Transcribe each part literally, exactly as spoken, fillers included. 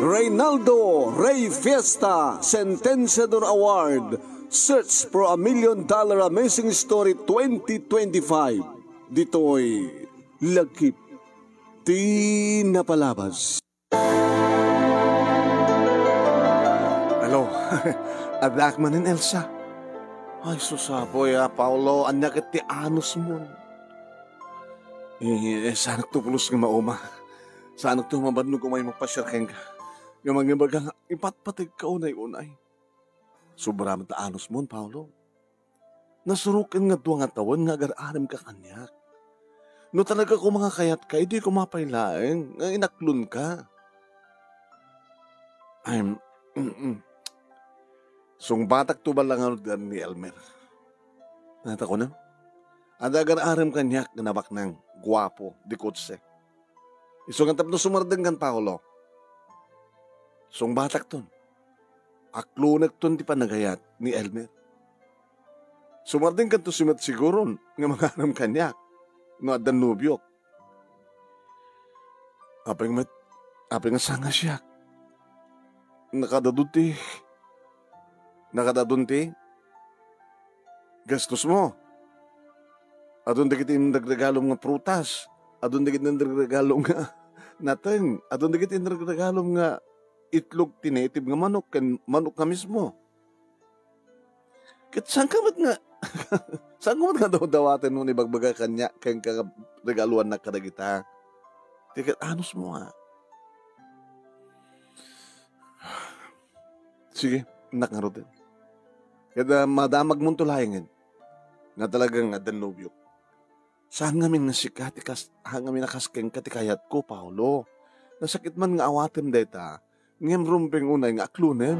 Reynaldo Rey Fiesta Sentenciador Award, Search for a Million Dollar Amazing Story twenty twenty-five. Ditoy Lagip ti Napalabas. Hello. Addaak manen, Elsa. Ay, sus, apoy, a, Paolo, ania ket ti anusmon? Eh, eh, saanakto pulos nga mauma. Saanakto mabannog umay mapasiar kenka. Nga mangibaga nga ipatpategka unay-unay. Sobra met ta anusmon, Paolo. Nasuroken nga dua nga tawen nga agar-aremka kaniak. No talaga koma nga kayatka, idi koma pay laeng nga inaklonka. Ay, mm, mm. Sungbatakto bala ngarud ni Elmer. Nata ko na? Adda agar-arem kaniak nga nabaknang, guapo, di kotse. Isu nga tapno sumardengkan, Paolo. Sungbatakton. Aklonekton ti panagayat ni Elmer. Sumardengkanto simet siguron nga mangarem kaniak no adda nobiok. Apay met, apay nga saan nga siak? Nakadadun ti, nakadadun ti gastos mo. Adun dagiti inregregalom nga prutas. Adun dagiti inregregalom nga nateng. Adun dagiti inregregalom nga itlog ti native nga manok ken manok nga mismo. Ket saan ka met nga, saan ka met nga dawdawaten no ibagbaga kaniak kenka nga regaluannak kadagita? Ti ket anusmo nga. Sige, innak ngaruden. Ket, ah, madamagmonto laengen nga talaga nga adda nobiok. Saan ngamin nga sika ti kas-, saan ngamin a kas kenka ti kayatko, Paolo. Nasakit man nga awatem dayta, ngem rumbeng unay nga aklonem.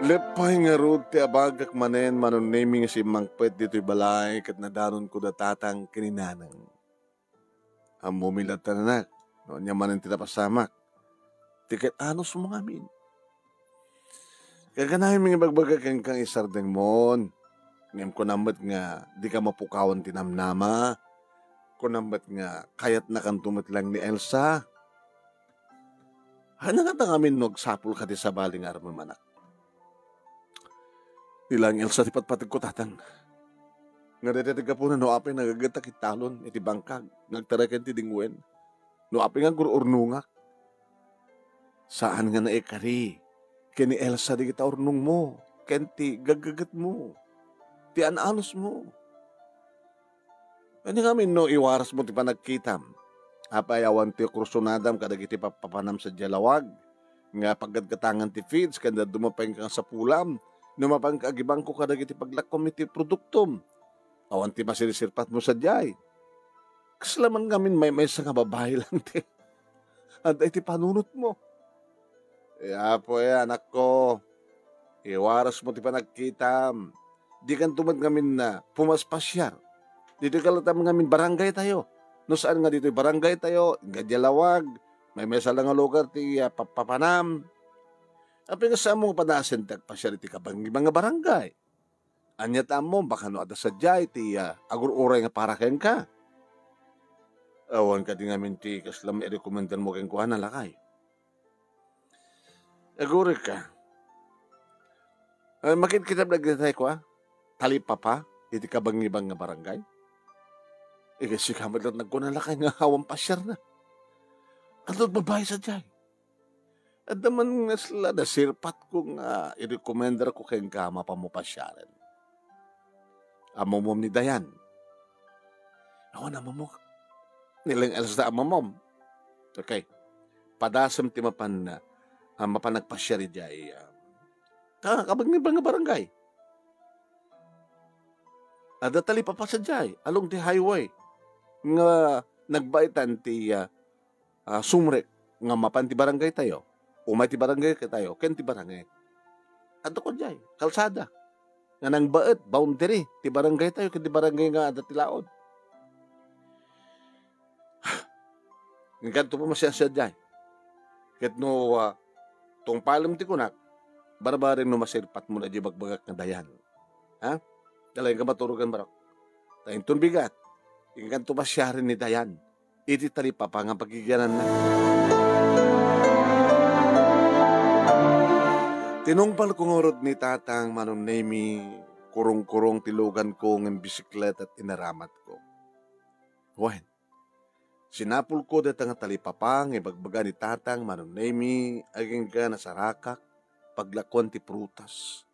Leppay ngarud ti abagak manen, Manong Nemy, nga simmangpet ditoy balay ket nadanonko da tatang ken ni nanang. Ammomi latta, anak, no ania manen ti napasamak. Ti ket anusmo ngamin. Gaganayon nga ibagbaga kenka nga isardengmon. Ngem kunam met nga dika mapukawan ti namnama. Kunam met nga kayatnakanto met laeng ni Elsa. Haanna ngata ngamin no agsapulka ti sabali nga armem, anak? Ni laeng Elsa ti patpategko, tatang. Nga dayta ti gapuna no apay nagagetak iti talon iti bangkag nga agtaray ken ti dingwen. No apay nga agur-urnongak. Saan nga naikari ken ni Elsa dagita urnongmo ken ti gaggagetmo, ti an-anusmo. Ania ngamin no iwarasmo ti panagkitam? Apay awan ti kursunadam kadagiti pappapanam sadiay lawag nga paggatgatangan ti feeds ken dadduma pay nga sapulam no mapanka agibangko kadagiti paglakkom iti produktom? Awan ti masirsirpatmo sadiay? Kasla man ngamin maymaysa nga babai lang ti adda iti panunotmo. Apo, eh, anakko, iwarasmo ti panagkitam. Dikanto met ngamin a pumaspasiar. Ditoy kalatam ngamin barangay tayo. No saan nga ditoy barangay tayo, nga diay lawag, maymaysa lang nga lugar ti, ah, papapanam. Apay nga saan mo nga padasen ti agpasiar iti kabangibang nga barangay? Ania ti ammom, baka no adda sadiay ti, ah, agur-uray nga para kenka. Awan kadi ngamin ti kasla mairekomendarmo kenkuana, lakay? Aguray ka. Ah, makitkitab dagitay kua, talipapa iti kabangibang nga barangay. Igasika met laeng nagkuna, lakay, nga awan pasiarna. Adda babai sadiay. Adda man nga sila nasirpatko nga irekomendarko kenka a mapanmo pasiaren. Ammomom ni Dayan? Awan ammomok. Ni laeng Elsa ammomom. Okay. Padasem ti mapan, ah, mapan agpasiar idiay, ah, ka-, kabangibang nga barangay. Adda talipapa sadiay, along ti highway. Nga nagbaitan ti, ah, ah, sumrek nga mapan ti barangay tayo, umay ti barangay tayo, ken ti barangay. Adda ko diay, kalsada. Nga nangbaet, boundary, ti barangay tayo, ken ti barangay nga adda ti laod. Ngem kanto pa masiasiad diay. Ket no, ah, tungpalem ti kunak, barbareng no masirpatmo na diay bagbagak nga Dayan. Ha? Dalayan ka maturogan, barok. Ta inton bigat, inkanto pasiaren ni Dayan iti talipapa nga pagigiananna. Tinungpalko ngarud ni Tatang Manong Nemi, kurong-kurong ti luganko ngem bisikleta ti inaramatko. Wen, sinapulko dayta nga talipapa nga ibagbaga ni Tatang Manong Nemi, agingga nasarakak, paglakuan ti prutas.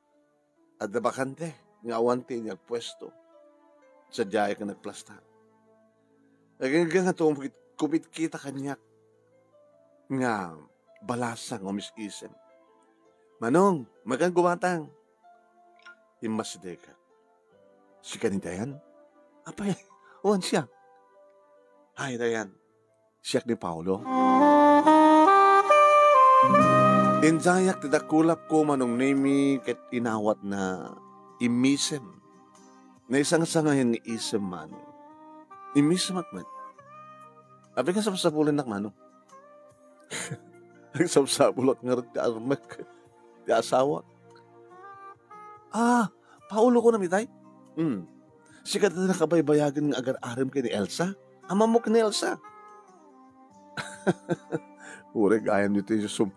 Adda bakante nga awan ti inyag puesto. Sadiay nga nagplasta. Agingga nga tumukit-, kumitkita kaniak nga balasang nga umis-isem. "Manong, magan gumatang." Immasidegak. "Sika ni Dayan?" "Apay, wen siak." "Ay, Dayan, siak ni Paolo." Indayak ti dakulapko, Manong Nemi, ket inawatna, immisem. Naisangsangayan nga isem, Manong. Immisemak met. Apay nga sabsabulennak, Manong? Nagsabsabulak ngarud ti armek ti asawak. "Ah, Paolo kunam itay? Hmm. Sika ti nakabaybayagen nga agar-arem ken ni Elsa? Amamok ni Elsa?" Uray gayam ditoy sum-,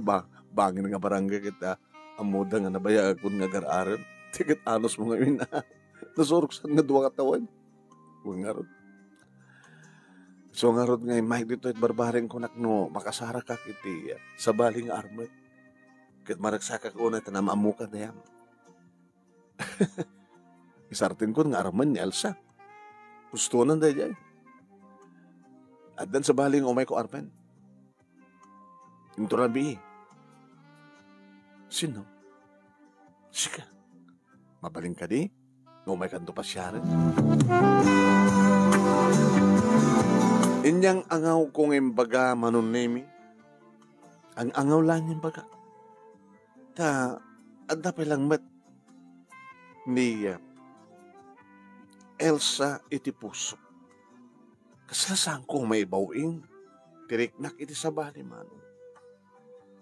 ba-, bangin nga barangay ket, ah, ammoda nga nabayagakon nga agar-arem. Ti ket anusmo ngamin, ah, nasuroksan nga dua nga tawen. Wen ngarud. Isu ngarud nga immay ditoy barbareng kunak no makasarakak iti sabali nga armek. Ket maragsakak unay ta naam-ammokan dayam. Isartingko nga armen ni Elsa. Pustonan daydiay. Addan sabali nga umayko armen. Inton rabii. Sino? Sika. Mabalin kadi? Nga umaykanto pasiaren? Inyang-angawko nga imbaga, Manong Nemi. Ang-angaw laeng nga imbaga. Ta, adda pay lang met ni, uh, Elsa iti puso. Kasla saanko maibaw-ing ti riknak iti sabali, Manong.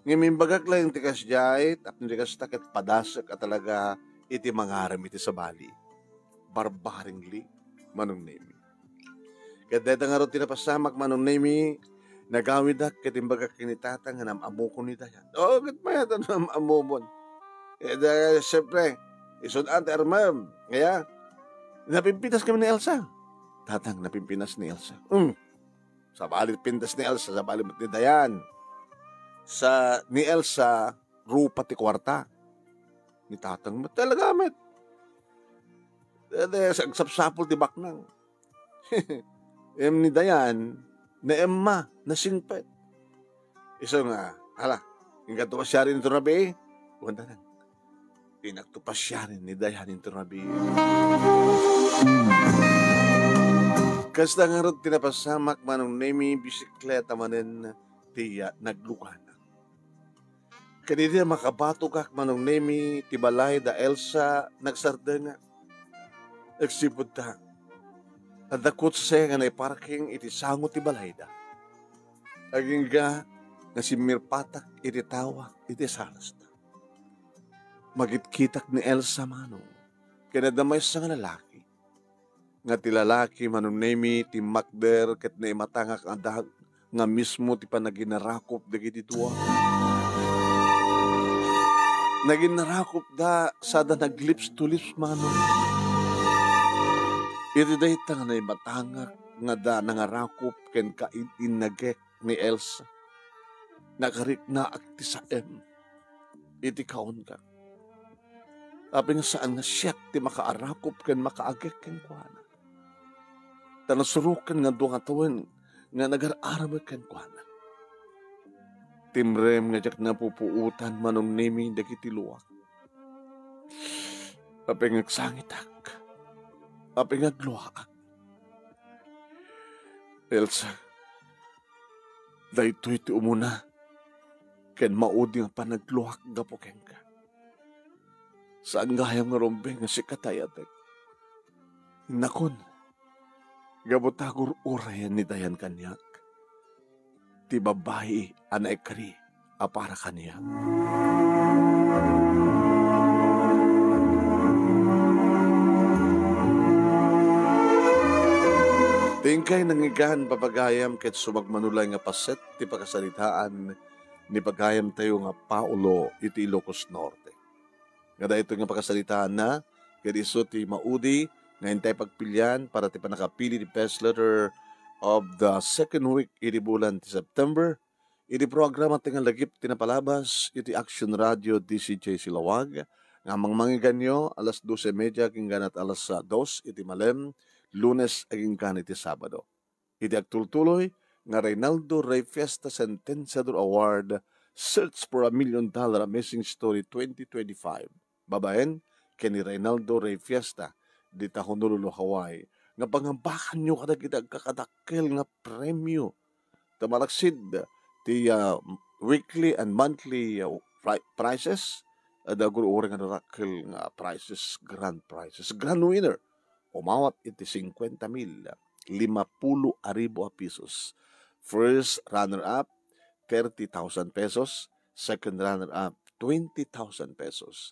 Ngem imbagak laeng ti kasdiay, tapno di kasta ket padasek a talaga iti mangarem iti sabali. Barbaringli, Manong Nemi. Ket dayta ngarud ti napasamak, Manong Nemi, nagawidak ket imbagak ken ni Tata nga naam-ammokon ni Dayan. Oo, ket mayat a naam-ammomon. Eh, da, siyempre, isud-an ti armem. Kaya, napimpitas kami ni Elsa. Tatang, napimpitas ni Elsa. Mm. Sabali pintas ni Elsa, sabali met ni Dayan. Sa, ni Elsa, rupa ti kuarta. Ni Tatang met talaga met. Dede, agsapsapul ti baknang. Em ni Dayan, ni Emma, nasingpet. Isu nga, hala, inkanto pasiaren inton rabii? Wen danang. Inakto pasiaren ni Dayan inton rabii. Kasta ngarud ti napasamak, Manong Nemi, bisikleta manen ti, ah, nagluganak. Ken idi makabatogak, Manong Nemi, ti balay da Elsa, nagsardengak. Agsipud ta, adda kotse nga naiparking iti sango ti balayda. Agingga nga simmirpatak iti tawak iti salasta. Magitkitak ni Elsa, Manong, ken adda maysa nga lalaki. Nga ti lalaki, Manong Nemi, timmakder ket naimatangak a dag nga mismo ti panaginnarakop dagiti dua. Naginnarakopda sada nag-lips to lips, Manong. Iti dayta nga naimatangak nga da nangarakop ken kain-innagek ni Elsa, nakariknaak ti saem iti kaunka. Apay nga saan nga siak ti makaarakop ken makaagek kenkuana? Ta nasuroken nga dua nga tawen nga nagar-aramek kenkuana. Timrem nga diak napupuotan, Manong Nemi, dagiti luak. Apay nga agsangitak? Apay nga agluaak? Elsa, daytoy ti umuna ken maudi nga panagluak gapu kenka. Saan gayam nga rumbeng nga sika ti ayatek. Innakon, gapu ta agur-urayen ni Dayan kaniak ti babbai a naikari a para kaniak. Inkay nangngegan, papagayam, ket sumagmamano laeng nga paset ti pakasaritaan ni pagayamtayo nga Paolo iti Ilocos Norte. Nga daytoy nga pakasaritaanna, ket isu ti maudi nga intay pagpilian para ti pannakapili ti best letter of the second week iti bulan ti September. Iti programa ti nga lagip ti napalabas iti Action Radio D C J C Laoag, nga mangmangiganyo alas dose media agingganat alas, ah, dos iti malem, Lunes aginggan iti Sabado. Iti agtultuloy nga Reynaldo Rey Fiesta Sentenciador Award, Search for a Million Dollar Amazing Story twenty twenty-five. Babaen ken ni Reynaldo Rey Fiesta, dita Honolulu, Hawaii, nga pangambakanyo kadagiti agkakadakkel nga premio. Ta malaksid ti, ah, weekly and monthly, ah, pri-, prizes, adda agur-ureng nga dakkel nga prizes, grand prizes, grand winner. Umawat iti singkuenta mil, lima pulo a ribu a pesos. First runner-up, thirty thousand pesos. Second runner-up, twenty thousand pesos.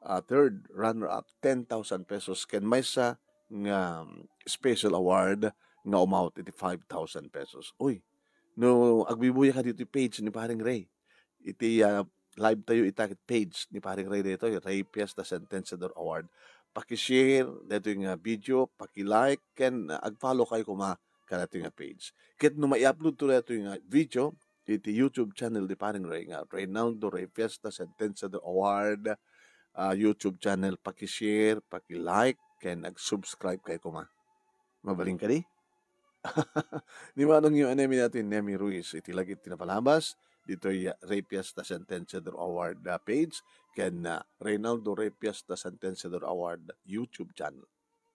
Ah, third runner-up, ten thousand pesos. Ken maysa nga, um, special award nga umawat iti five thousand pesos. Uy, no agbuybuya ka ditoy page ni Paring Ray, iti, ah, live tayo ita ket page ni Paring Ray daytoy, Ray Fiesta Sentenciador Award. Paki-share daytoy nga video, paki-like, ken, ah, ag-follow kayo koma kadaytoy nga page. Ket no mai-upload to daytoy nga video iti YouTube channel ni Paring Ray nga Reynaldo Rey Fiesta Sentenciador Award, ah, YouTube channel, paki-share, paki-like, ken ag-subscribe kayo koma. Mabalin kadi? Ni manongyo a Nemi daytoy, Nemi Ruiz, iti lagip ti napalabas ditoy, ah, Rey Fiesta Sentenciador Award, ah, page ken, ah, Reynaldo Rey Fiesta Sentenciador Award YouTube channel.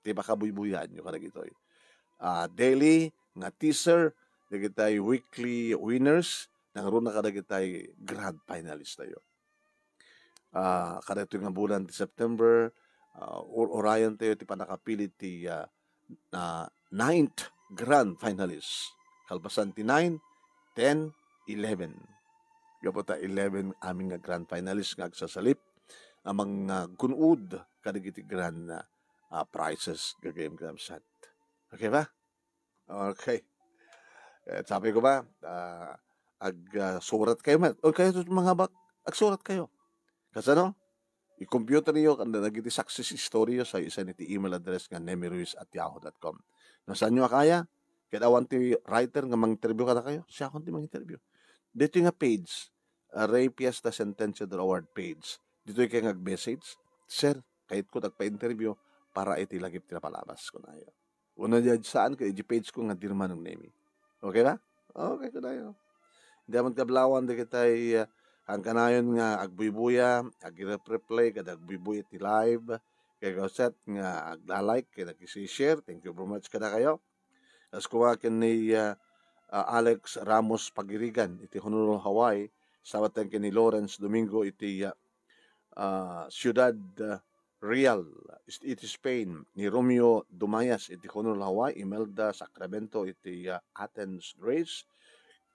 Ti pakabuybuyaanyo kadagitoy, ah, daily nga teaser, dagitay weekly winners, nangruna kadagitay grand finalist tayo. Ah, kadagitoy nga bulan ti September, ah, ur-urayan tayo ti pannakapili ti, ah, ah, ninth grand finalist. Kalpasan ti nine, ten, eleven. Gapu ta eleven amin nga grand finalist nga agsasalip a manggun-od kadagiti grand, ah, prizes gagayyem ket namsat. Okay ba? Okay. Eh, sabi ko ba, ah, ag, ah, surat kayo met. O kayo, mga bak-, agsurat kayo. Kasano? I-computer niyo, kanda dagiti success story yo, sa isa iti email address nga nemiruiz at yahoo dot com. No, saan nyo akaya? Ket awan ti writer nga mang-interview kadakayo, siakon ti mang-interview. Dito nga page, ah, Ray Fiesta Sentenciador Award page. Dito kayo nga message, "Sir, kayatko ti agpa-interview para iti lagip ti napalabas," kunayo. Uno diay saan ket iti page ko nga Dear Manong Nemi. Okay ba? Okay, kunayo. Diay met kablawan dagitay, ah, kankanayon nga agbuybuya, agreplay, kada agbuybuya ti live, kay gaset nga agla-like, kay nag-share. Thank you very much kadakayo. As kuma ken ni, ah, ah, Alex Ramos Pagirigan iti Honolulu, Hawaii, sabaten ken ni Lawrence Domingo iti, ah, ah, Ciudad, ah, Real, is-, iti Spain, ni Romeo Dumayas iti Honolulu, Hawaii, Imelda Sacramento iti, ah, Athens, Greece,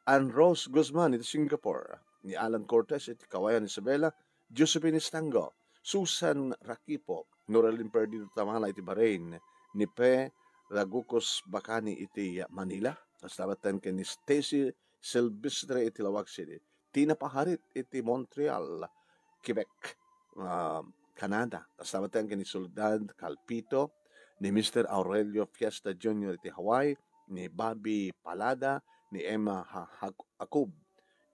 Ann Rose Guzman iti Singapore, ni Alan Cortez iti Kawayan, Isabela, Josephine Estango, Susan Rakipo, Noralyn Perdido Tamala iti Bahrain, ni Pe Ragucos Bacani iti Manila, kasta met ken ni Stacy Silvestre iti Laoag City, Tina Paharit iti Montreal, Quebec, ah, Canada. Kasta met ken ni Soledad Calpito, ni Mister Aurelio Fiesta Junior iti Hawaii, ni Bobby Palada, ni Emma Ha-, Hac-, Jacob,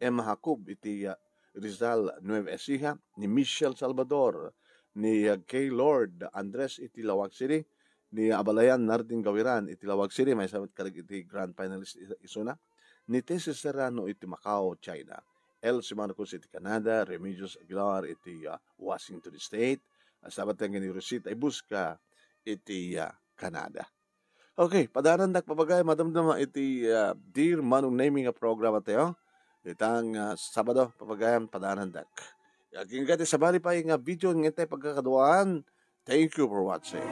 Emma Jacob iti, ah, Rizal, Nueva Ecija, ni Michelle Salvador, ni, ah, Gaylord Andres iti Laoag City, ni Abalayan Nardin Gawiran iti Laoag City, maysa met kadagiti grand finalist is-, isuna, ni Tessie Serrano iti Macau, China, Elsie Marcos iti Canada, Remedios Aguilar iti, ah, Washington State, kasta met ken ni Rosita Ibusca iti, ah, Canada. Okay, padaanandak, papagayam, madamdama iti, ah, Dear Manong Nemi nga programa tayo. Itang, ah, Sabado, papagayam, padaanandak. Agingga ti sabali pay nga video nga intay pagkakaduaan. Thank you for watching.